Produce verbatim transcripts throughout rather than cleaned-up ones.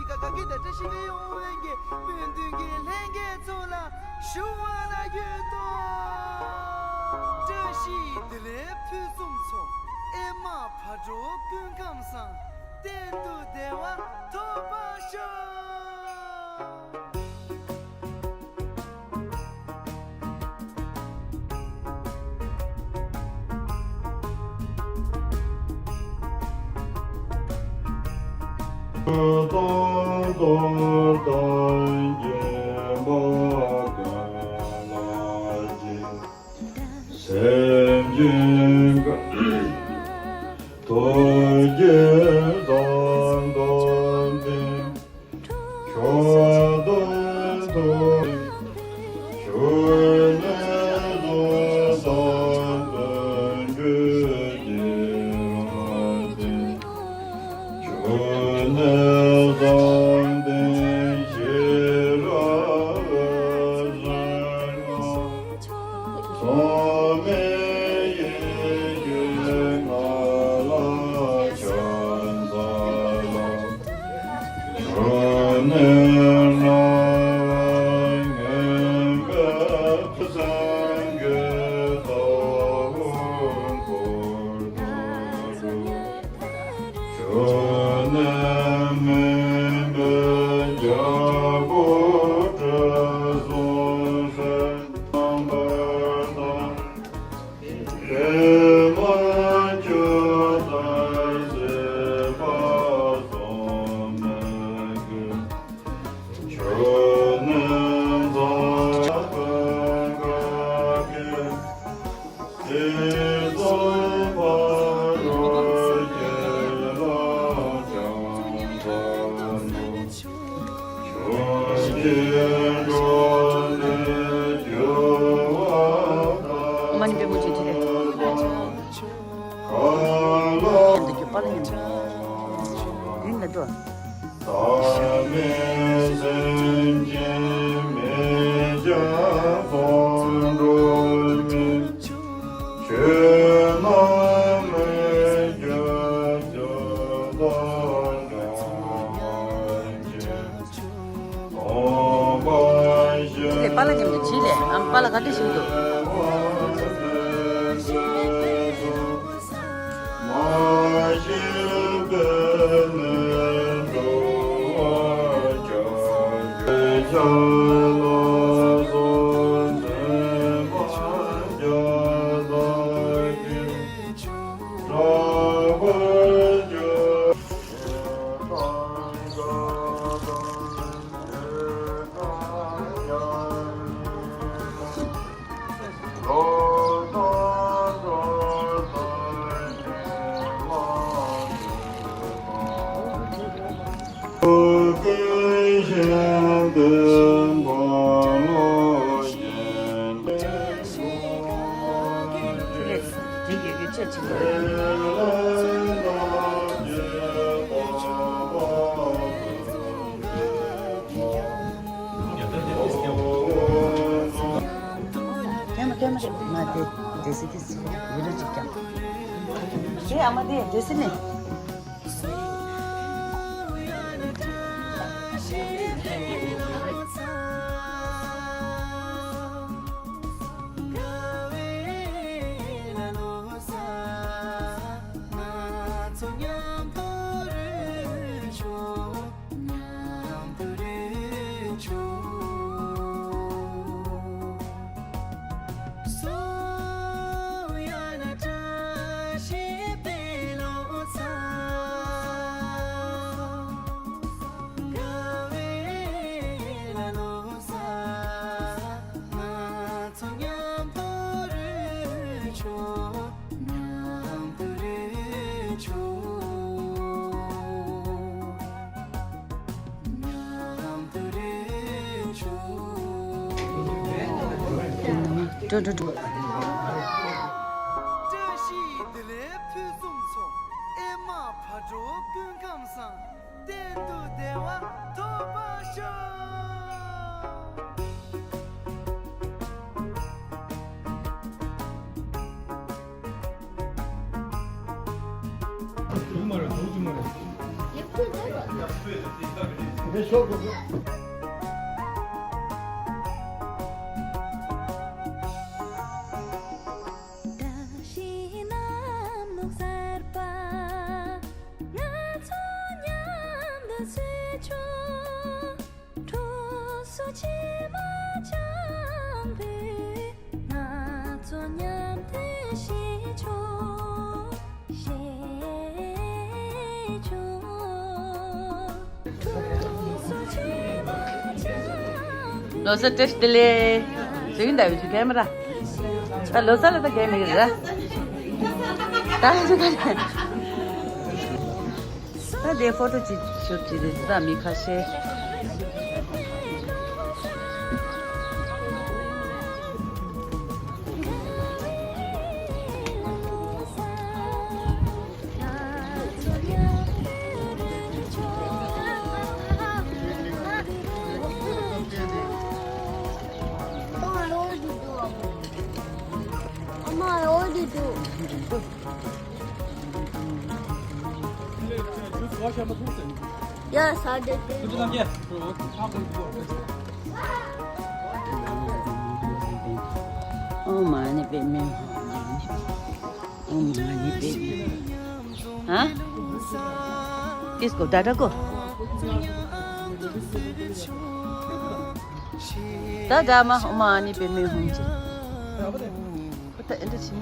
ཀ་ཀ་ཀི་ད་བཀྲ་ཤིས་ཀྱི་ཡོང་བན་གྱི་སྨོན་འདུན་གྱི་ལྷན་རྒྱས་ཚོ་ལ་ཞུ་བ་ལ་ཡོད་དོ། བཀྲ་ཤིས་བདེ་ལེགས་ཕུན་སུམ་ཚོགས། ཨེ་མ་བག་དྲོ་སྐུ་ཁམས་བཟང་། གཏན་དུ་བདེ་བ་ཐོབ་པར་ཤོག། སེམས་ཅན་གྱི་ཐུགས་བསྐྱེད་བཟང་དང་ལྡན། ཆོས་དང་ཐུགས་ཆོས་ནི་བཟང་དང་ལྡན། ཆོས་ནི་བཟང་ལྡན་ཤེས་རབ་བཟང་། ཚང་མས་ཡིད་ཀྱི་ང་ལ་ཕྱག་འཚལ་ལོ། ཆོས་ནི་ལམ་ངན་པའི་སེམས་ཀྱི་ལྟ་བུ་འཁོར་དུ་འགྲོ། ཆོས་ནི་མུན་པའི་རྒྱལ་པོ་དྲི་བསུང་ཧྲལ་དང་འབར་དང་། ཨེ་མ་ཁྱོད་ལྟར་བྱེད་པ་སོགས་མི་དགོས། ཆོས་ནི་མཛའ་བོའི་ག་གེ། དེ་ཙམ་ཕ་རོལ་ཏེ་ལ་ཀྱང་མཛའ་བོ། མ་ཎི་པདྨོ་ཆེ་ཆེ་རེད། ཉམས་དུ་རྒྱུ་པ་ལ་ཉམས་དུ། ཡུན་ལ་འགྲོ། ཅི་ལས་པཱ་ལགས་མཉམ་དུ་ཅི་ལས་ཨམ་པཱ་ལགས་ག་འདྲ་ཞིག་འདུག་ཀེམ་ཀེམ་མ་དེ་དེ་སི་དེ་སི་བི་ཌི་ཡོ་ཅིག་ཀྱང་། དེ་ཨ་མ་དེ་དེ་སི་ནི། འགྲོ་འགྲོ་འགྲོ། བཀྲ་ཤིས་བདེ་ལེགས་ཕུན་སུམ་ཚོགས། ཨེ་མ་བག་དྲོ་སྐུ་ཁམས་བཟང་། གཏན་དུ་བདེ་བ་ཐོབ་པར་ཤོག། ཡག་པོ་འདུག་བཀྲ་ཤིས་གནམ་ལོ་གསར་པ། ང་ཚོ་མཉམ་དུ་བསུ་ཆོག་གྲོགས་སུ་ཕྱི་མ་ལྗང་བུས། ང་ཚོ་མཉམ་དུ་ཤེས་ཆོག་ཤེས་ཆོག་གྲོགས་སུ་ཕྱི་མ་ལྗང་བུས། ལོ་གསར་བཀྲ་ཤིས་བདེ་ལེགས། ཟེར་གྱིན་གདའ་བའི་ཆུ་ཁའི་མ་ར། ད་ལོ་གསར་ལ་ད་གའི་མི་རེད་ར། ད་ལོ་གསར་ལ། ད་དེ་ཕོ་ཊོ་ཅིག་ཤུཊ་ཅིག་རེད། ད་མི་ཁ་ཤས། Mama, I already do. Yes, I did. Oh, my, any bit me. Oh, my, any bit me. Huh? Kisko, dada ko. Dada ma, oh, my, any bit me. Put that in the chin.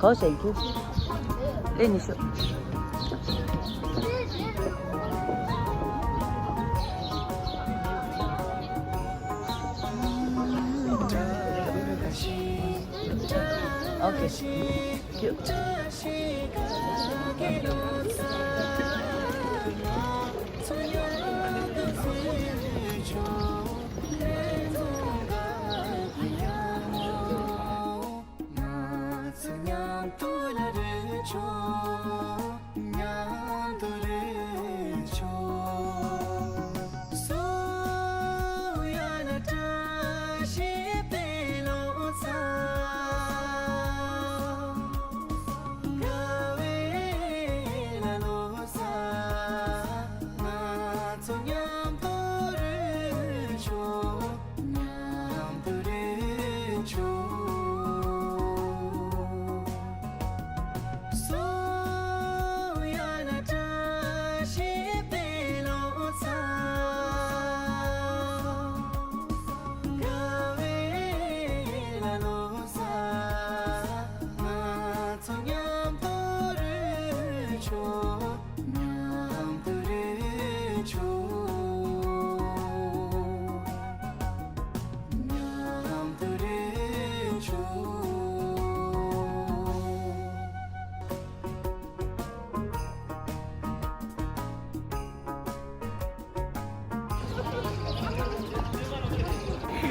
གོ་ཟེར་རྒྱུ། ལས་ནི་ཤོག་ཨོ་ཁེ། ཁྱོད།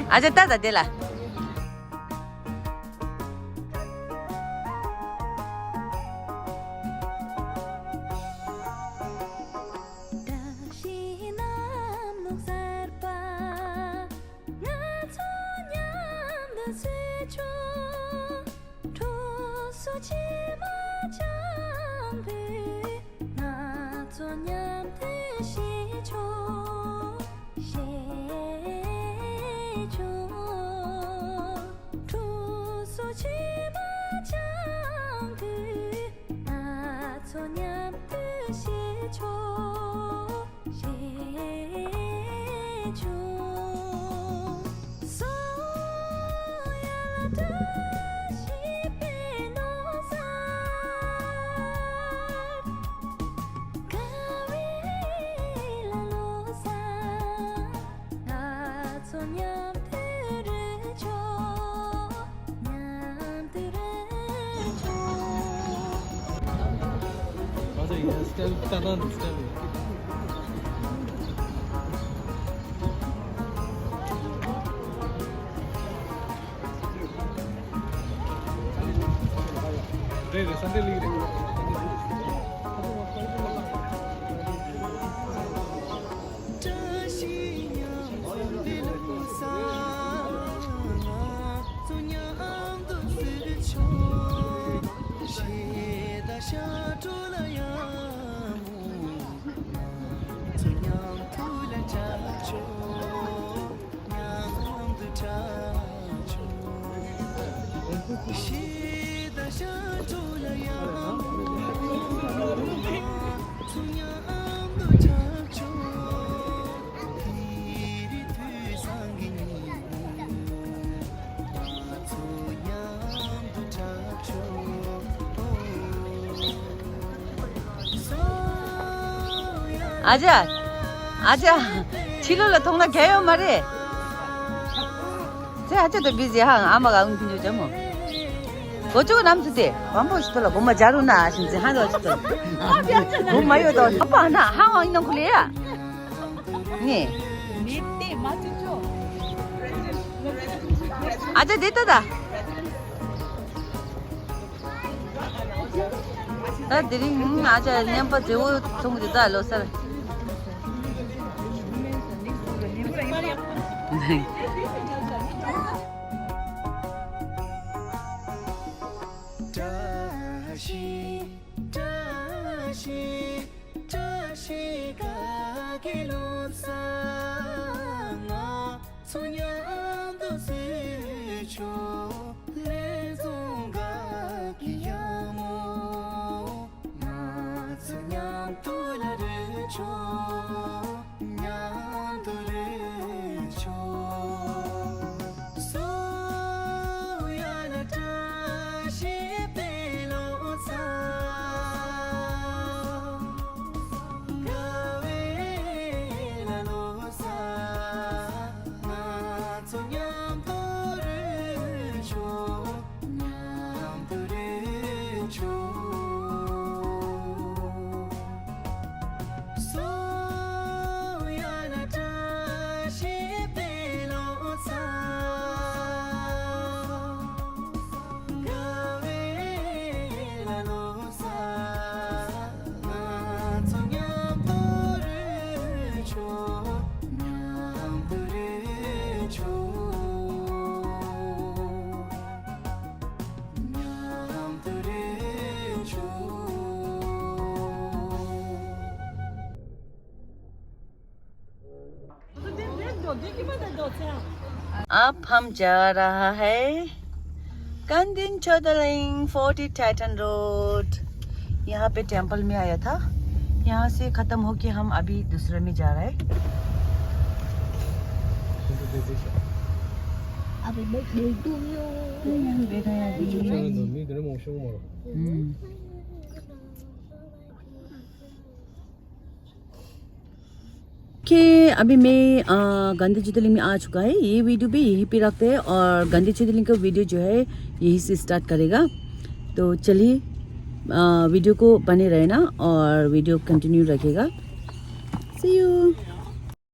ཨ་ཅག་ཏ་ད་དེ་ལ། བཀྲ་ཤིས་གནམ་ལོ་གསར་པ། ང་ཚོ་མཉམ་དུ་བསུ་ཆོག་གྲོགས་སུ་ཕྱི་མ་ལྗང་བུས། ང་ཚོ་མཉམ་དུ་ཤེས་ཆོག་ཤེས་ཆོག་གྲོགས་སུ་ཕྱི་མ་ལྗང་བུས། ང་ཚོ་མཉམ་དུ་ཤེས་ཆོག་ཤེས་ཆོག་མཉམ་དུ་རུ་ཆོག་མཉམ་དུ་རུ་ཆོག་རེད་རེད། སན་ཌེ་ལིག་རེད། བཀྲ་ཤིས་ཉམས་ལྡན་ལོ་གསར། ང་ཚོ་མཉམ་དུ་བརྩི་ཆོག་གཞས་དང་ཞབས་བྲོ་ལ་ཡང་མོ། ང་ཚོ་མཉམ་དུ་ལ་འཁྲབ་ཆོག་མཉམ་དུ་འཁྲབ་ཆོག་གཞས་དང་ཞབས་བྲོ་ལ་ཡང་མོ། ང་ཚོ་མཉམ་དུ་འཁྲབ་ཆོག་དེ་རིང་དུས་བཟང་གི་ཉིན་མོ། ང་ཚོ་མཉམ་དུ་འཁྲབ་ཆོག་ཨ་ཅག་ཨ་ཅག་ཕྱི་ལོགས་ལ་མཐོང་ན་གལ་ཡོད་མ་རེད། ཚེ་ཨ་ཅག་ཏུ་བི་ཟི་ཧང་ཨ་མ་ག་ཨུན་ཕིན་ཇོ་ཅམ་མོ། གོ་ཅོ་ནམ་ཚུ་ཏེ་བམ་པོ་ཞིག་ཏོ་ལ་གོ་མ་ཇ་རུ་ན་ཞིན་ཚེ་ཧང་རོ་ཞིག་ཏོ་ལ་གོ་མ་ཡོད་དོ་ཨ་པ་ན་ཧང་ཨང་ཡིན་ནོ་ཁུ་ལེ་ཡ། ནི། ཨ་ཅག་འདི་ལྟ་ད། ད་དེ་རིང་ཨ་ཅག་མཉམ་པ་བདེ་བོ་མཐོང་གི་ད་ལོ་གསར། བཀྲ་ཤིས་བཀྲ་ཤིས་བཀྲ་ཤིས་དགའ་དགའི་ལོ་གསར། ང་ཚོ་མཉམ་དུ་བརྩི་ཆོག་ལས་རྫོང་དགའ་དགའི་ཡག་མོ། ང་ཚོ་མཉམ་དུ་ལ་རོལ་ཆོག་མཉམ་དུ་རོལ་ཆོག་སོ་ཡ་ལ་བཀྲ་ཤིས་པའི་ལོ་གསར། དགའ་བའི་ལ་ལོ་གསར། ང་ཚོ་མཉམ་དུ་རོལ་ཆོག་མཉམ་དུ་རོལ་ཆོག་སོ་ཡ་ལ་བཀྲ་ཤིས་པའི་ལོ་གསར། དགའ་བའི་ལ་ལོ་གསར། ང་ཚོ་མཉམ་དུ་རོལ་ཆོག་མཉམ་དུ་རོལ་ཆོག་མཉམ་དུ་རོལ་ཆོག आप हम जा रहा है कांदीन चोदलिंग, forty Titan road. यहाँ पे टेम्पल में आया था, यहाँ से खत्म होके हम अभी दूसरे में जा रहे हैं। अभी मैं बोल दूँ। हम्म। ओके, अभी मैं, अ, गांधी ज्योतिर्लिंग में आ चुका है। ये वीडियो भी यहीं पे रखते हैं और गांधी ज्योतिर्लिंग का वीडियो जो है, यहीं से स्टार्ट करेगा। तो चलिए, अ, वीडियो को बने रहना और वीडियो कंटिन्यू रखेगा।